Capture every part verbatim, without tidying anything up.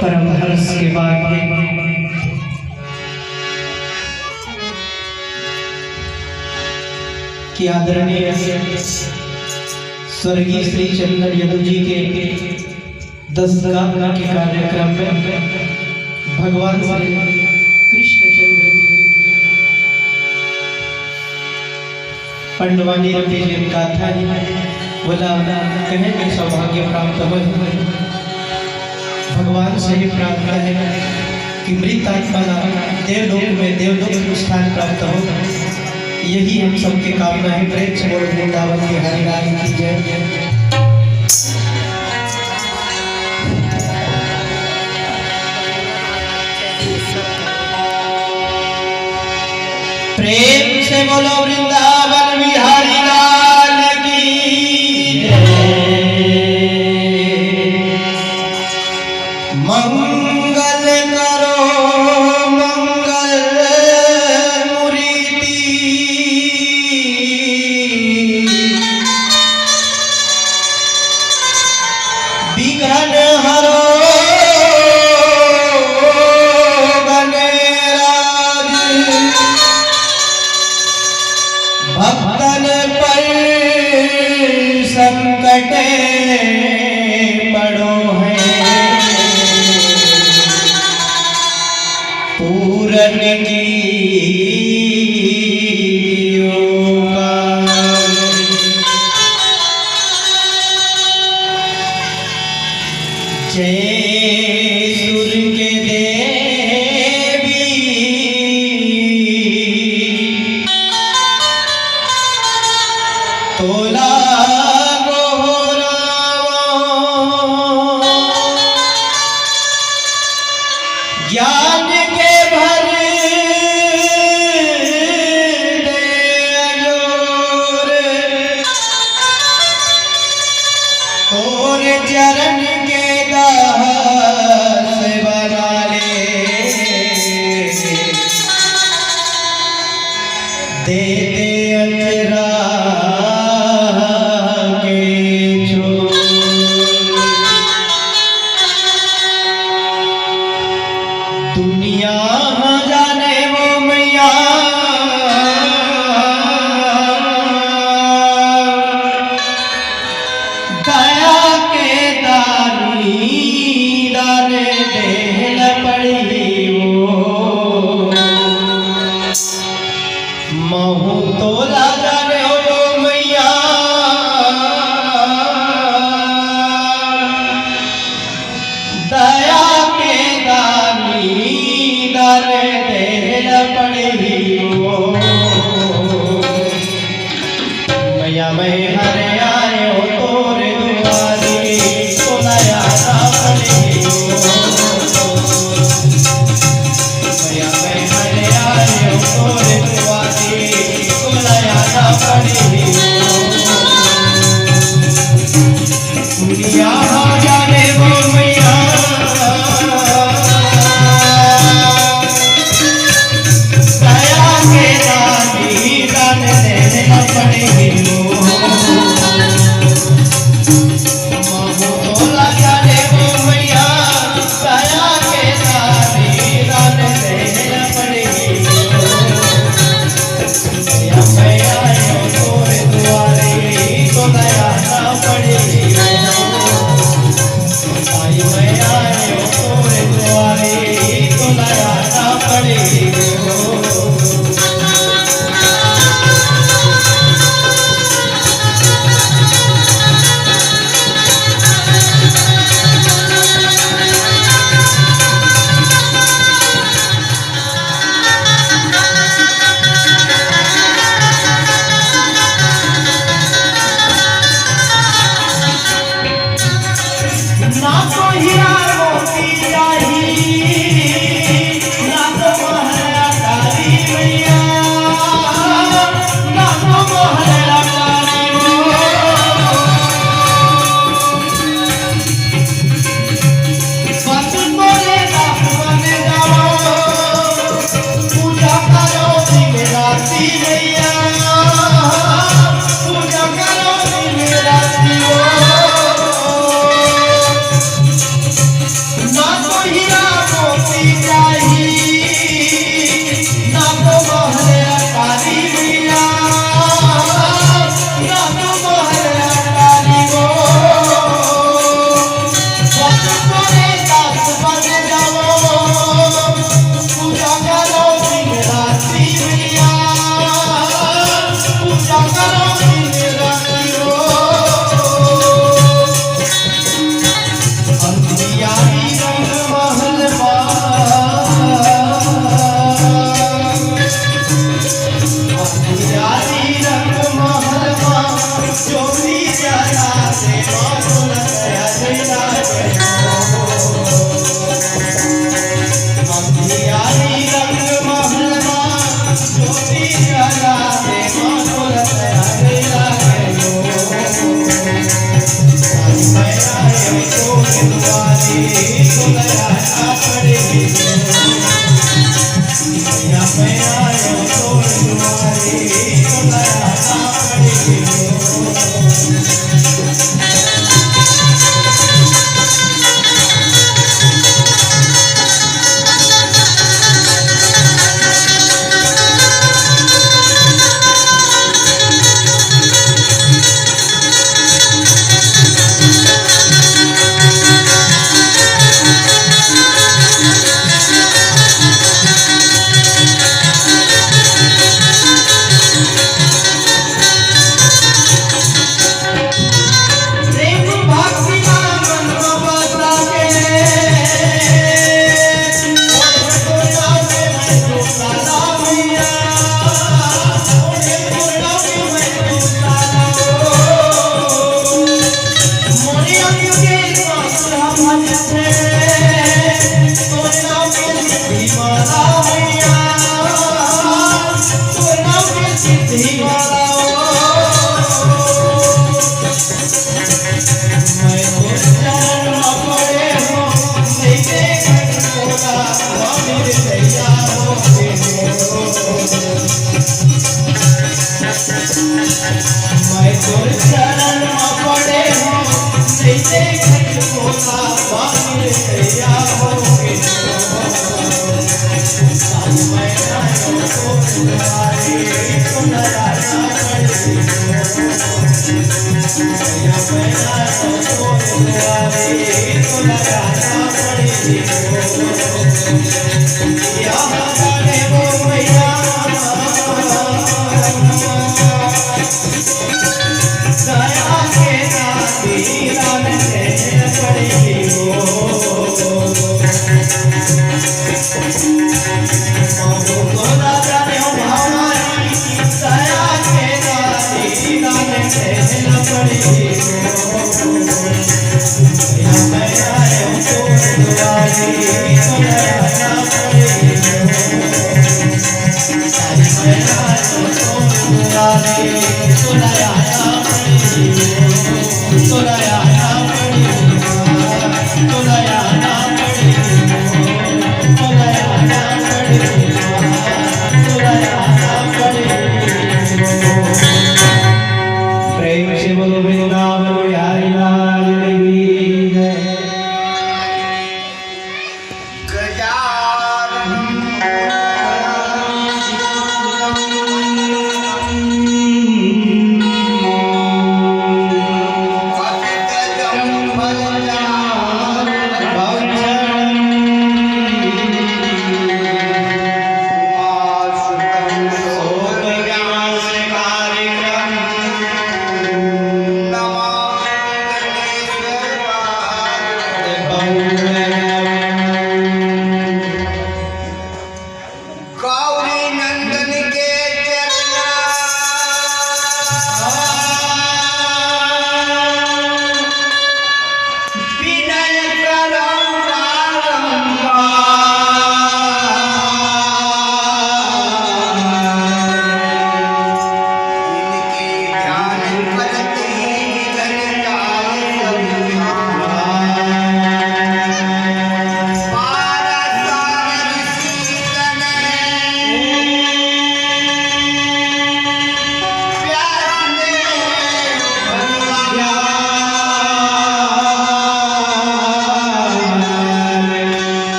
परम हर्ष के बात है कि आदरणीय स्वर्गीय श्री चंदन यदु जी के दस गाथा के कार्यक्रम में भगवान श्री कृष्णचंद्र जी पंडवानी रूपी जेन गाथा हे, वोला कहे के सौभाग्य प्राप्त होय। भगवान से ही प्रार्थना है कि मृत आत्मा ला देवलोक में देवलोक में स्थान प्राप्त हो, यही हम सबके कामना है। प्रेम से बोलो वृंदावन बिहारी लाल की जय। प्रेम से बोलो वृंदावन बिहारी लाल की जय। मंगल करो मंगल मूर्ति, विघ्न हरो गणराज। भक्तन पर संकट पड़ो है, पूरन कीजियो काज। जय सुर के देवी, तोला गोहरावा। ज्ञान के भर दे अजोर, तोर चरण के दास बना ले। दे दे अचरा के छोर। दुनिया जाने वो मैया, दया के दानी दान देहल पड़ी वो। महू तोला जाने वो मैया, दया के दानी दान दे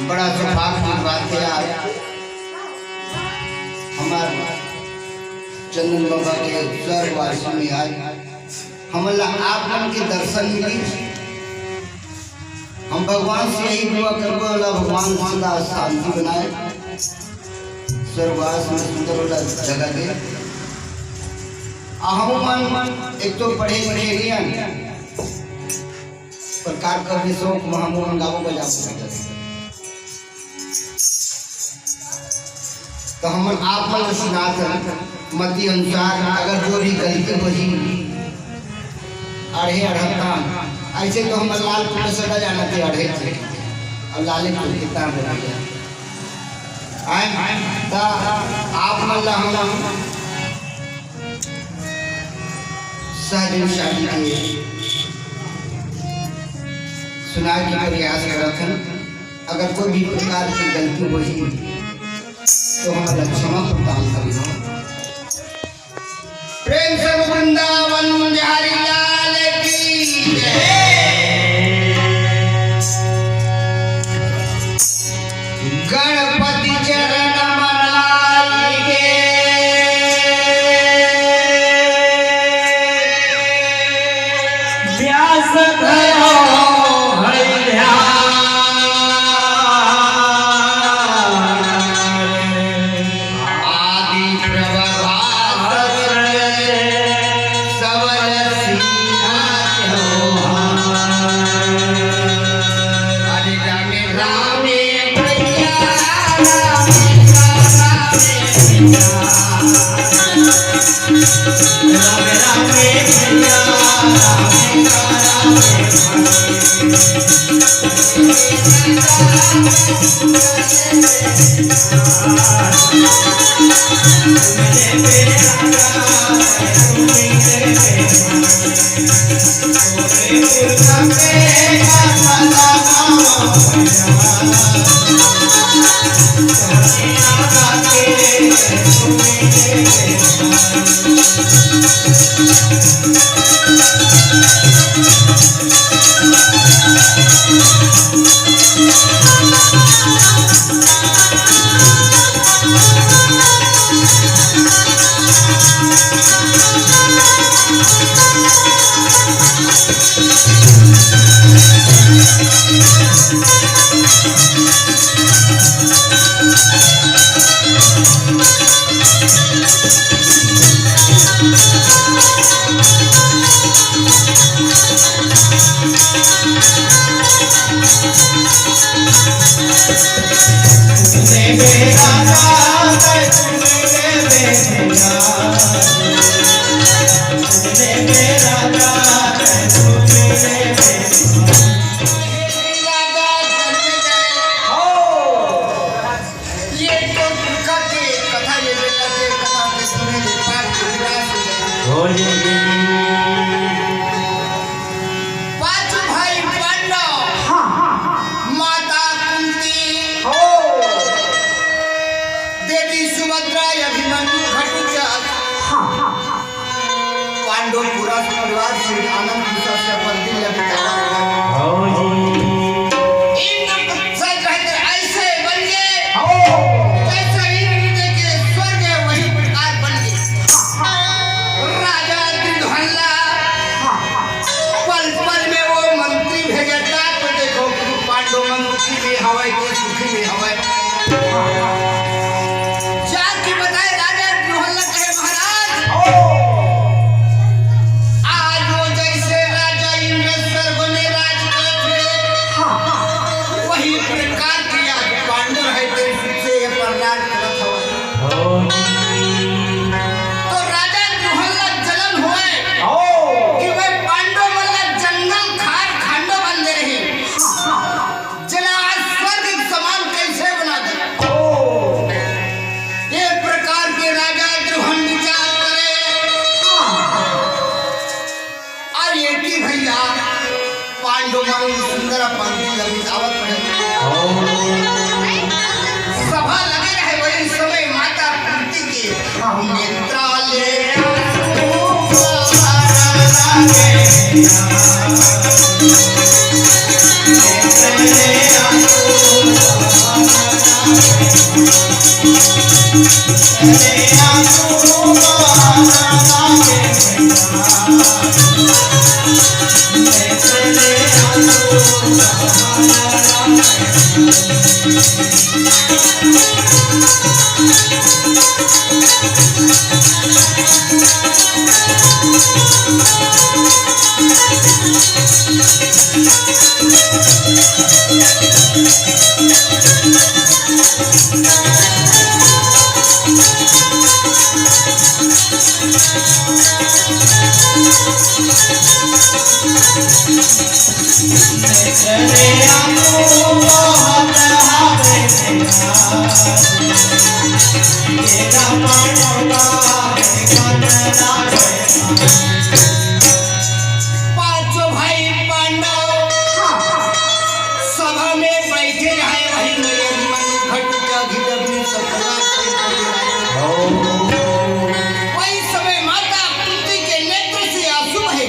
बड़ा सौभाग्य की बात है आज हमार चंदन बाबा के स्वर्गवासी में आज हमन ला आप मन के दर्शन मिली। हम भगवान से यही दुआ करबो, अल्लाह भगवान सदा शांति बनाए, स्वर्गवास में सुंदर वाला जगह दे। आ हमन एक तो पढ़े लिखे नहीं हन, पर का करबे शौक में हमन गावो बजावो करत हन। तो हमन आप मन ल सुनात हन, मति अनुसार अगर जो भी गलती होही, अड़हे अड़हतान, ऐसे तो हमन लाल कुल सदा जानत ही अड़हे थे, अब लाले कुल कितना बोल गया। आए, ता आप मन ला हम सहदेव शादी के सुनाए के प्रयास करत हन। अगर कोई भी प्रकार की गलती होही, तो हमन ला क्षमा प्रदान करिहो। प्रेम से वृंदावन बिहारी लाल की जय। गणपति चरण मनाई के। व्यास धरो हरि ध्यान। आदि प्रभा सबल सिंहासन। हरे रामे रामे भैया रामे रामे भैया रामे रामे। ये तो दुर्गा के कथा, ये बेटा के कथा के सुने ले पाँच टुकड़ा हो जाए। हो जाए। पांचों भाई पांडव, हाँ, हाँ, हाँ। माता कुंती, हो। देवी सुभद्रा, अभिमन्यु, घटोत्कच, हाँ, हाँ, हाँ। पांडव पूरा परिवार से आनंद उत्सव से अपन दिन ला बितावत रहे। हो जी। इंद्र से कहते ऐसे बन गए, हो। जैसे इंद्र देखे स्वर्ग है, वही प्रकार बन गए। राजा दुर्योधन ला पल पल में वो मंत्री भेजता, तो देखो पांडव मंत्री में हवय के सुखी में हवय। जाके बताए राजा दुर्योधन ला, कहे महाराज, आज वो जैसे राजा इंद्र स्वर्ग में राज करत हे, पंक्ति लगी आवत रहे। सभा लगे रहे, वही समय माता कुंती के नेत्रालय पांचों भाई पांडव सभा में बैठे रहे, वही में अभिमन्यु घटुका भी अपनी सपना से बैठे रहे। वही समय माता कुंती के नेत्र से आंसू बहे।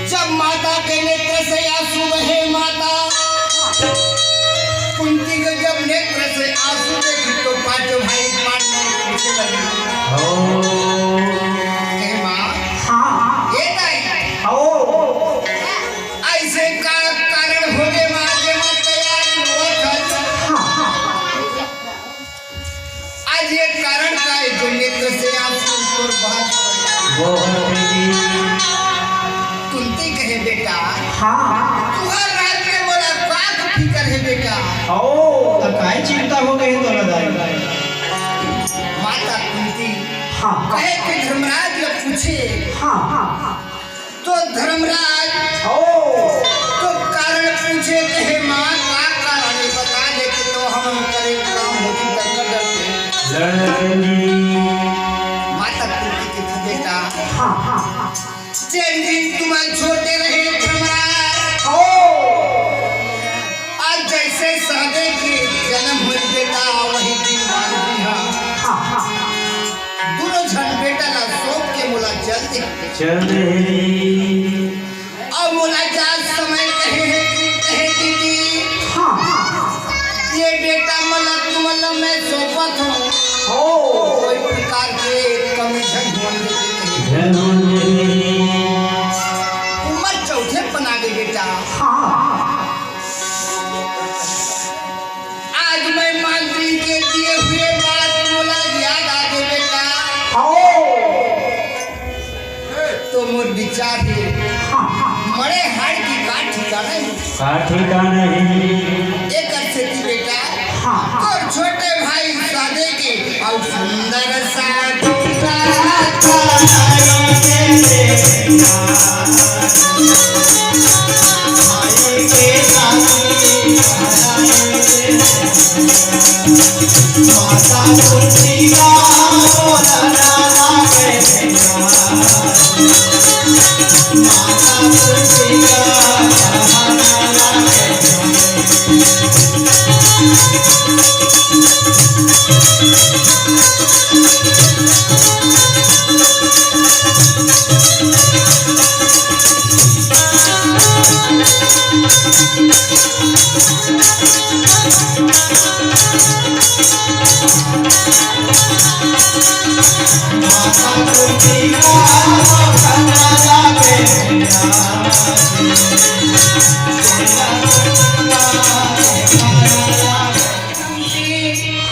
जब माता के नेत्र से आंसू बहे, माता कुंती के जब नेत्र से आंसू देखी तो पांचों भाई पांडव पूछे लगे, "हे माँ, हाँ। हे दाई, ऐसे का कारण हो गे माँ, जे माँ तैयार होत हस?" आज ये कारण का है जो नेत्र से आंसू तोर बहत हे? कुंती कहे, "बेटा, हाँ। तुहर राज में मोला का फिकर हे बेटा?" ओ, त काय चिंता हो गे तोला दाई? माता कुंती हाँ। कहे कि धर्मराज ला पूछे। हाँ। तो धर्मराज ओ। तो कारण पूछे, कहे, "माँ, का कारण है? बता देते तो हम करे काम होती तब न डरते।" माता कुंती के, "बेटा, हाँ, हाँ, हाँ। जेन दिन तुम छोटे रहे धर्मराज, ओ। आज जैसे सहदेव के जन्म होय बेटा, वही दिन मान दिया।" हाँ, हाँ, हाँ। दूनों झन बेटा ला सौंप के मोला चल दे। चल दे। अउ मोला जात समय कहे हे, कहे दीदी, हाँ, हाँ, हाँ। ये बेटा मन ला तुमन ला मैं सौंपत हूँ। ओ। कोई प्रकार के कमी झन होन दे। झन होन दे। उमर चौथे पना दे बेटा। हाँ, हाँ, हाँ। आज मैं मंत्री के दिए हुए बात मोला याद आ गे बेटा। हाँ। तो मोर विचार हे, हाँ, हाँ। मरे हाड़ की का ठिकाना हे? का ठिकाना हे? एकर सेती बेटा, हाँ, हाँ। तोर छोटे भाई सादे के अउ सुंदर सा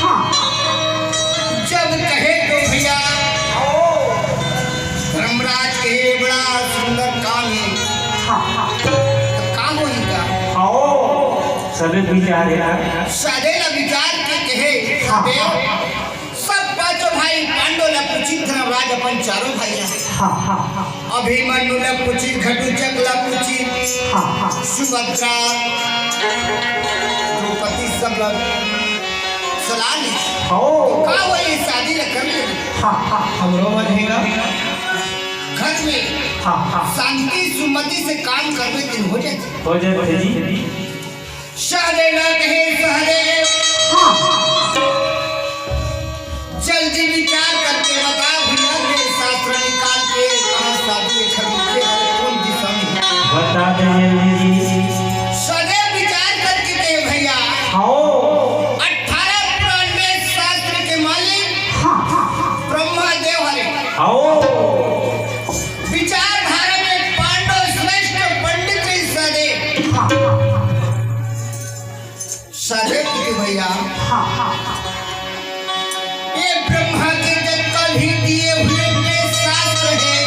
हाँ। जब कहे तो भैया, धर्मराज कहे, "बड़ा सुंदर काम हे।" हाँ, हाँ। तो काम होही का? हाँ। सबे विचार हे। सादे ला विचार के कहे, हाँ, सादे, हाँ। सब पांचों भाई पांडव ला पूछिस धर्मराज अपन चारों भाई ला। हाँ, हाँ, हाँ। अभिमन्यु ला पूछिस, घटोत्कच ला पूछिस, हाँ, हाँ। सुभद्रा, द्रौपदी सब ला सलाह ली। ओ। का वही शादी ला कर ले। हाँ, हाँ। हमरो मन हे ना। घर में हाँ, हाँ। शांति सुमति से काम करबे, दिन हो जाथे। हो जाथे जी। सहदेव ना कहे सहदेव। हाँ। जल्दी विचार करके बता भैया, ये शास्त्र निकाल के कहाँ शादी खड़ी के और कौन दिशा में? बता दे जल्दी जी। सहदेव विचार करके कहे भैया। हाँ। अठारह पुराण में शास्त्र के मालिक हाँ, हाँ, हाँ। ब्रह्मा देव हरे। हाँ। विचारधारा में पांडव श्रेष्ठ पंडित रहे सहदेव। हाँ, हाँ, हाँ। सहदेव जी के भैया, हाँ, हाँ, हाँ। ये ब्रह्मा के जतका भी दिए हुए वेद शास्त्र है,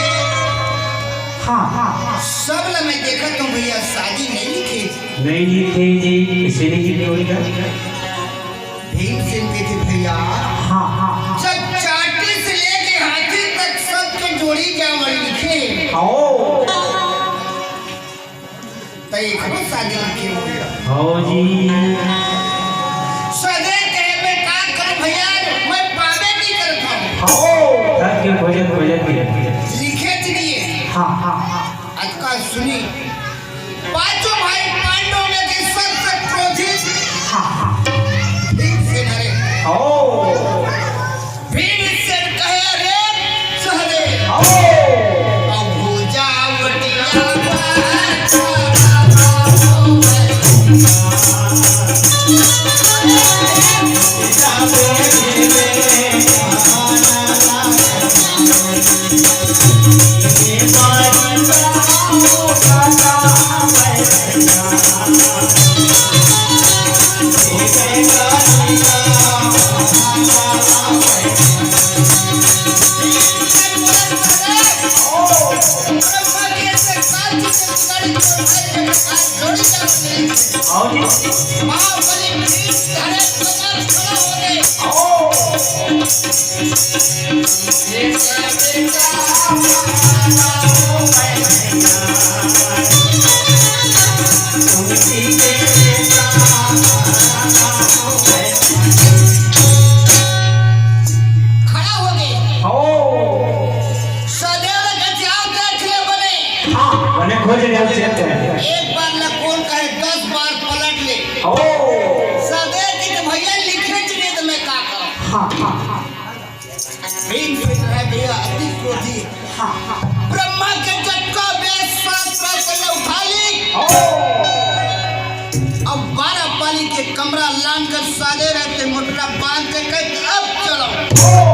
हाँ, हाँ, हाँ। सब ल मैं देखत हूँ भैया, शादी नहीं लिखे। नहीं लिखे जी, इसे नहीं लिखे होगा। भीमसेन के थे भैया, हाँ, हाँ, हाँ। जब चाटी से लेके हाथी तक सबके जोड़ी जावल लिखे। हाँ। त एकरो शादी लिखे हो गया। हो जी। सहदेव कहे, "मैं का करूं भैया, मैं पाबे नहीं करत हूं।" हो, धन के भोजन, भोजन के। लिखे च नहीं है। हाँ, हाँ, हाँ। अतका सुनी, पांचों भाई पांडव में के सबसे क्रोधी हाँ, हाँ। भीमसेन हरे। हो। भीमसेन कहे, "अरे सहदेव, आओ। अब हो जा बटिया बात।" खड़ा हो गए। हो। सहदेव ने कहा, "जाओ, देख ले बने।" हाँ, बने खोज ले, उसे कहते हैं। एक बार न कौन कहे, दस बार पलट ले। हो। सहदेव जी के भैया लिखे च नहीं तो मैं का करूं? हाँ, हाँ, हाँ। भीमसेन है भैया, अति क्रोधी। हाँ, हाँ। ब्रह्मा के जतका वेद शास्त्र पहले उठा ली। हो। अब बारह पाली के कमरा लान कर सहदेव रहते मोटरा बांध के कहे, "अब चलो।" हो।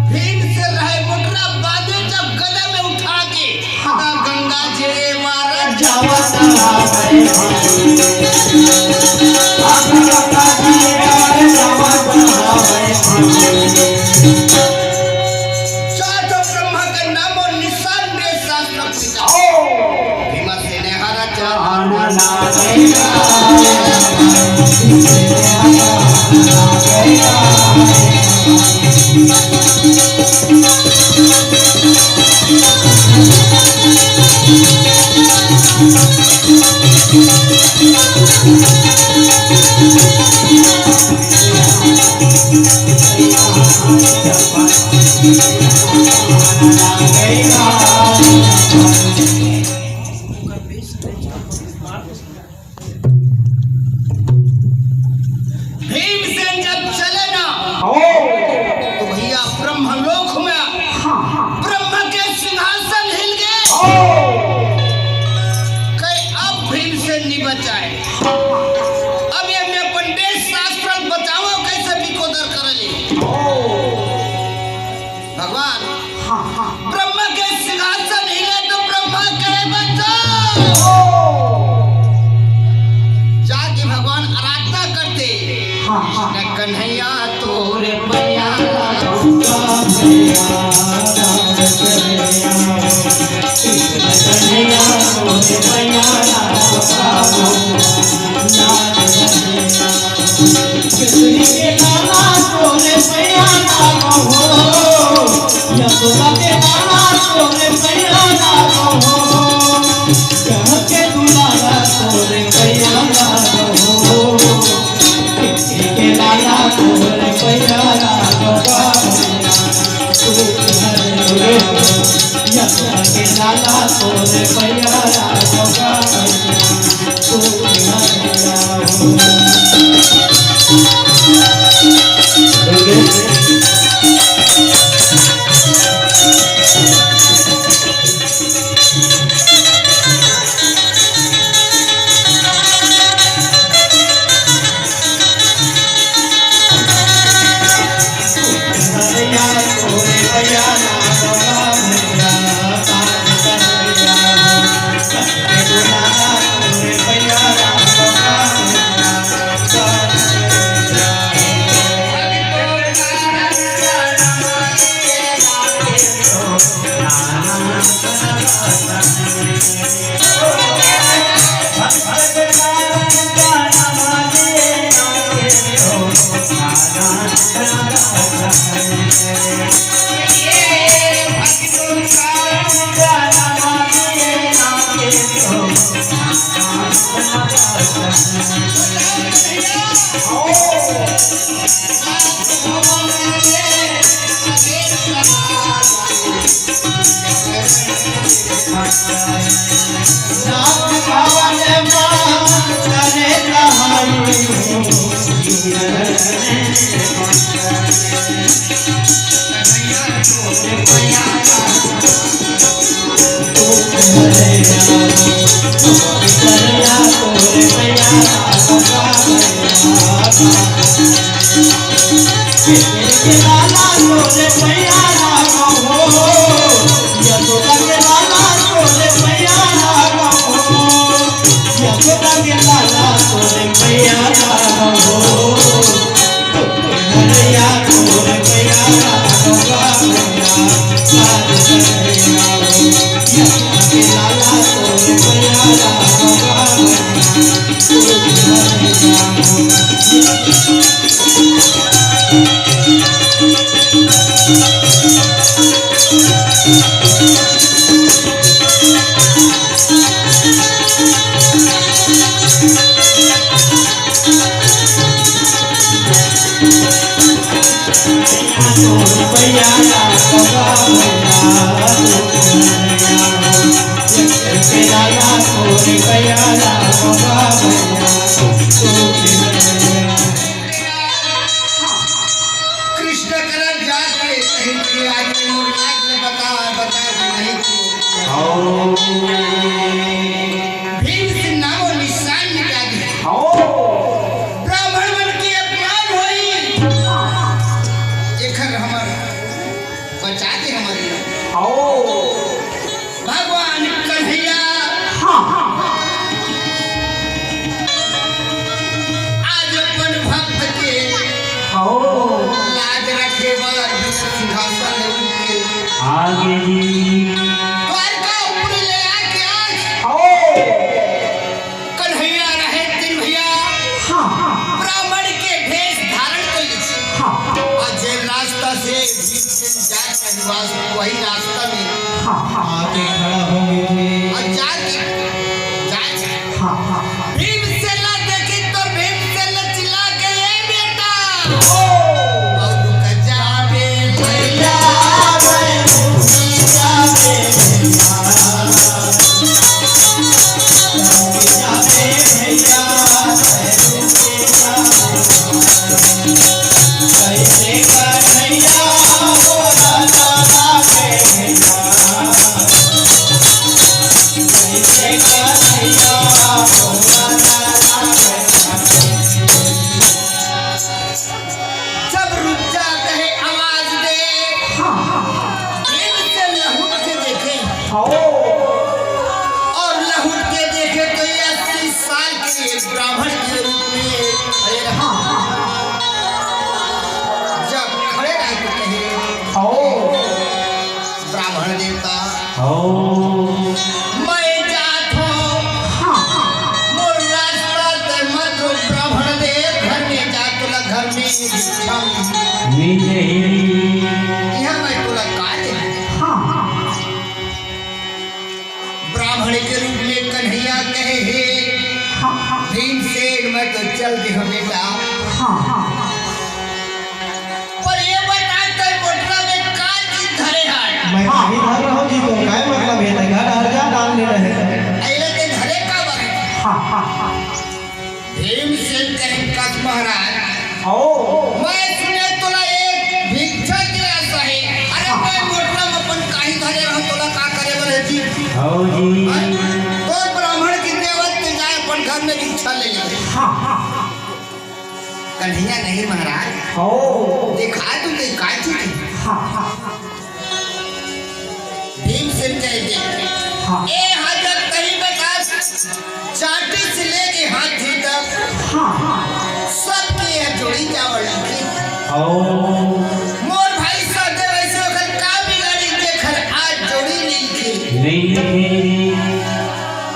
भीमसेन रहे मोटरा बांधे जब गदा में उठा के, हाँ। गंगा जी मारा जावत हवे। सात ब्रह्मा के नामो निशान में शास्त्र पूजा। भीमसेन हरा चरण। भीमसेन जब चले ना, ओ। तो भैया ब्रह्मलोक में हाँ, हाँ। ब्रह्मा के सिंहासन हिल गए। ओ। कहे, "अब भीमसेन नहीं बचाए। अब ये मैं अपन वेद शास्त्र बताओ कैसे बिकोदर कर ले।" ओ। भगवान हाँ, हाँ। ब्रह्मा के सिंहासन हिले तो ब्रह्मा कहे, "बच्चा।" ओ। जाके भगवान आराधना करते। हाँ, हाँ। "न कन्हैया तोरे पैया।" कृष्ण करा जाके कहीं के आदमी मोर लाज में बता, बता दे नहीं तो। भीम से नामो निशान मिटा दे। ब्राह्मण मन के अपमान होई। एकर हमर बचा दे हमर। भगवान कन्हैया आज अपन भक्त के लाज रखे बर सिंहासन ले उठ के आगे जी। द्वारका ऊपर ले आके आज कन्हैया रहे तीन भैया ब्राह्मण के भेष धारण कर ली। और जे रास्ता से भीमसेन जात रहे, वही रास्ता में आके खड़ा हो गए। और जाके, जाके भीमसेन ला देखी तो भीमसेन ला चिल्ला के, "ए बेटा, ओ, रुक जा बे भैया, रुक जा बे भैया।" जब रुक जा कहे आवाज दे, भीमसेन लहुट के देखे। और लहुट के देखे तो ये अस्सी साल के एक ब्राह्मण के रूप में खड़े रहा। जब खड़े रहे तो कहे, ब्राह्मण देवता, मैं जात हूँ। मोर रास्ता ते मत रोक, ब्राह्मण देव, घर में जा, तोला घर में भिक्षा मिलही। यहाँ मैं तोला का दे? ब्राह्मण के रूप में कन्हैया कहे हे, भीमसेन, मैं तो चल दे हूँ बेटा। पर ये बता, तोर पोटरा में का चीज धरे हस? मैं काही धर रहा हूँ जी, तो काय मतलब है तेरा? भीमसेन कहे, "कस महाराज, ओ। मैं सुने तोला एक भिक्षा के आस हे। अरे, मैं मोटला म अपन काही धरे रहूं, तोला का करे बर हे जी?" हौ जी। हैं? तोर ब्राह्मण के देवत ते जाय, अपन घर में भिक्षा ले ले। हाँ, हाँ, हाँ। कन्हैया, "नहीं महाराज, ओ। देखा तू, देखा चीज।" हाँ, हाँ, हाँ। भीमसेन कहे, "देख, हाँ। ए हा जब तही बता, चांटी से लेके हाथी तक, हाँ, हाँ। सबके ये जोड़ी चावल लिखी। ओ। मोर भाई सहदेव वैसे ओकर का बिगाड़ी, जेकर आज जोड़ी नइ लिखी।" नइ लिखी।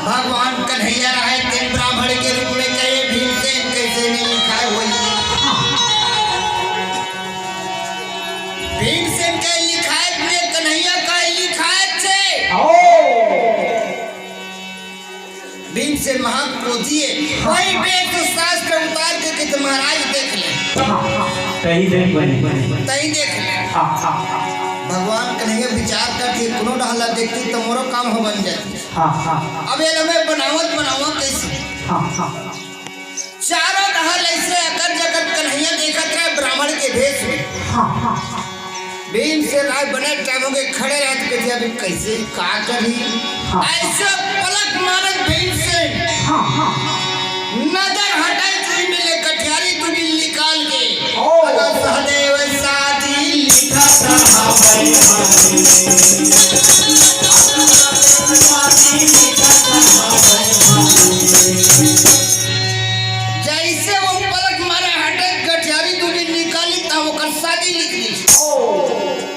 भगवान कन्हैया राय तेन ब्राह्मण के रूप में कहे, "भीमसेन, कइसे नइ लिखाय होही?" भीमसेन कहे, "लिखाय में कन्हैया का लिखाय छे।" ओ। भीमसेन महाक्रोधी हे, वही वेद शास्त्र उतार के कहथे, "महाराज देख ले।" तही देख बने। तही देख ले। हाँ, हाँ, हाँ। भगवान कन्हैया विचार करथे, कोनो डहर ला देखती त मोरो काम हो बन जाती। हाँ, हाँ। अब ये ला मैं बनावत बनावा कैसे? हाँ, हाँ। चारों डहर ऐसे अकत जकत कन्हैया देखत रहे ब्राह्मण के भेष में। हाँ, हाँ, हाँ। भीमसेन राय बने टाइम हो गए, खड़े रहत के, "अभी कैसे का करही?" हाँ। ऐसे पलक मारत भीमसेन हाँ, हाँ। नजर हटाए, चुई में ले कठियारी दुबिल निकाल के, ओ। "अगर सहदेव शादी लिखत हवै।" जैसे वो पलक मारे, हटे, कठियारी दुबिल निकाली, तब ओकर शादी लिख दी। ओ।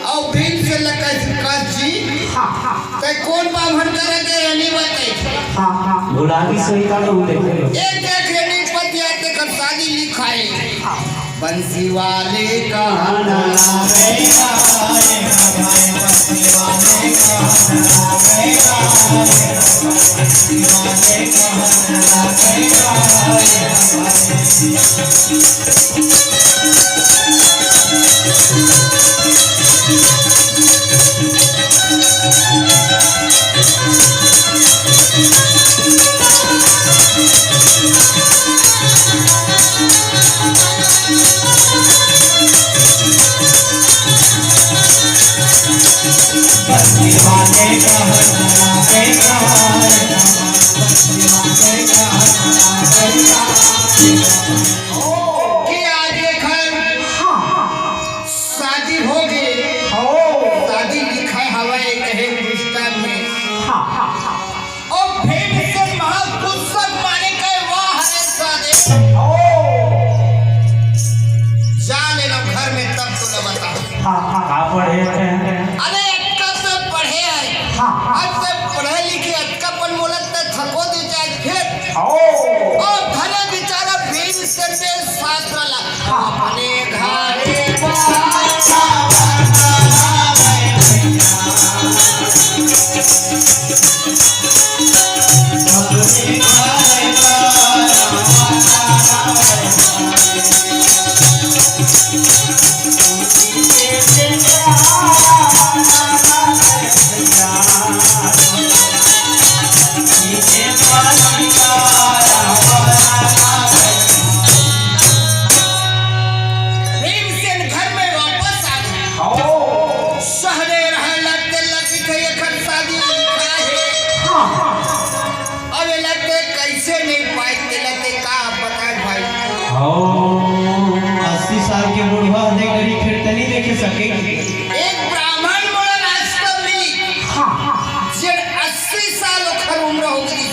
अउ भीमसेन ल कहे, "कस जी, हाँ, हाँ। तैं कोन बाम्हन करा के रहनी बताई?" हाँ, हाँ। भुला भी सही का तो देखे लो। एक देख लेनी पतिया, तेकर शादी लिखाए। हाँ। बंसी वाले का गाना रे, बंसी वाले का गाना रे। कि आज एखर शादी होगे। शादी लिखाय हवय कहे पुस्तक में। ओ भीमसेन महागुस्सा मारे कहे, "वाह रे साले।" जा ले लो घर में, तब तो न बता। का पढ़े थे? अरे अतका तो पढ़े हे। अतका पढ़े लिखे, अतका पन मोला त थको दे जाए फिर। ओ। ओ धने बिचारा भीमसेन शास्त्र ला। अपने घरे भीमसेन घर में वापस आ गे। सहदेव रहय लगथे, लगथे एखर शादी लिखाय हे। अब ये लगथे कैसे नहीं पाए, तेला ते का बताए भाई। अस्सी साल के बुढ़वा दे करी फिर तनी देखे सके। एक ब्राह्मण मोला रास्ता मिली। जेन अस्सी साल ओखर उम्र हो गई।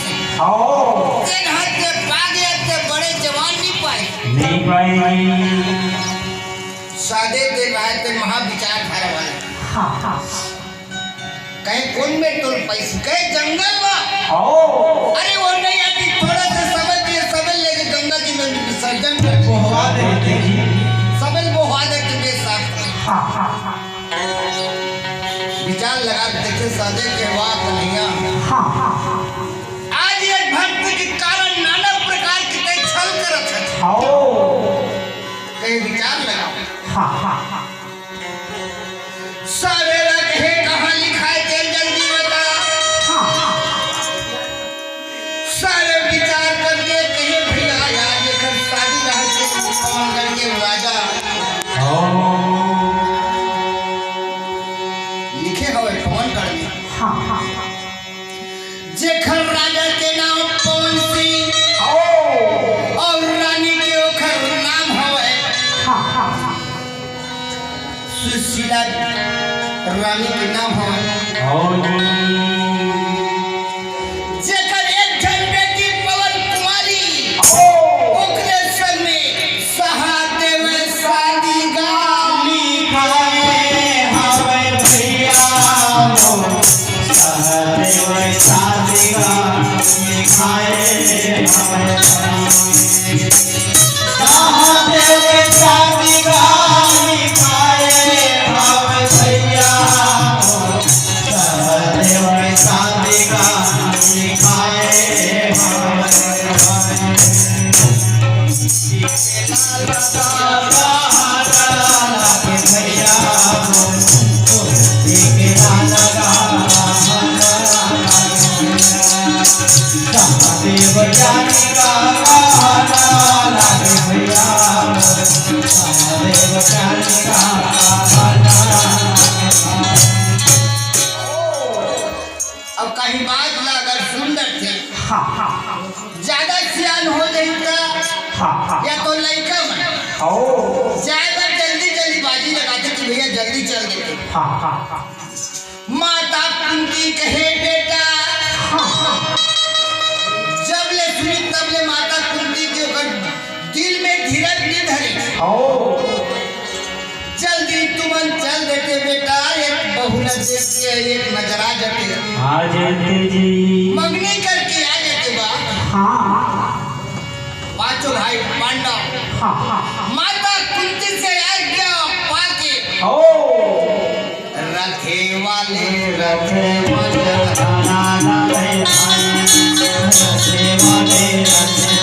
तेन हद के पागे अते बड़े जवान नहीं पाए। नहीं पाए। सहदेव दे राय ते महाविचार धारा वाले। कहे कोन में तोल पैसी, कहे जंगल में। अरे वो नहीं आती, थोड़ा सा सबल दिए, सबल लेके गंगा जी में विसर्जन कर दे। बहवा देते ही। सबल बहवा देते के साथ। विचार लगा देखे सहदेव के, "वाह कन्हैया, आज ये भक्त के कारण नाना प्रकार के तैं छल करत है।" कहीं विचार लगा। सारे ला कहे, "कहाँ लिखाय तें जल्दी बता।" सारे विचार कर लिखे हवय पवन गढ़ में। हाँ, हाँ। जेखर राजा के नाम पवन सिंह अउ रानी के ओखर नाम हवय। हाँ, हाँ, हाँ। सुशीला रानी के नाम हवय। जेकर एक झन बेटी पवन कुमारी, ओकरे संग में सहदेव शादी गा लिखाए हवे भैया हो, सहदेव शादी गा लिखाए हवे। अब कहीं बात ला अगर सुन डरथे, हाँ, हाँ, हाँ। ज्यादा सियान हो जाही त, हाँ, हाँ। या तो लइका मन, ओ। जाए बर जल्दी जल्दीबाजी लगाथे कि भैया जल्दी चल देथे। हाँ, हाँ, हाँ। माता कुंती कहे, "बेटा।" हाँ, हाँ। जब ले सुनी तब ले माता कुंती के ओकर दिल में धीरज नहीं धरी। ओ। जल्दी तुमन चल देते बेटा, एक बहू न देख के एक नजर आ जाते। आ जाते जी। मंगनी करके आ जाते बा। हाँ। पांचों भाई पांडव। हाँ, हाँ, हाँ। माता कुंती से आज्ञा पाके। ओ। रथे वाले रथे वाले रथे वाले रथे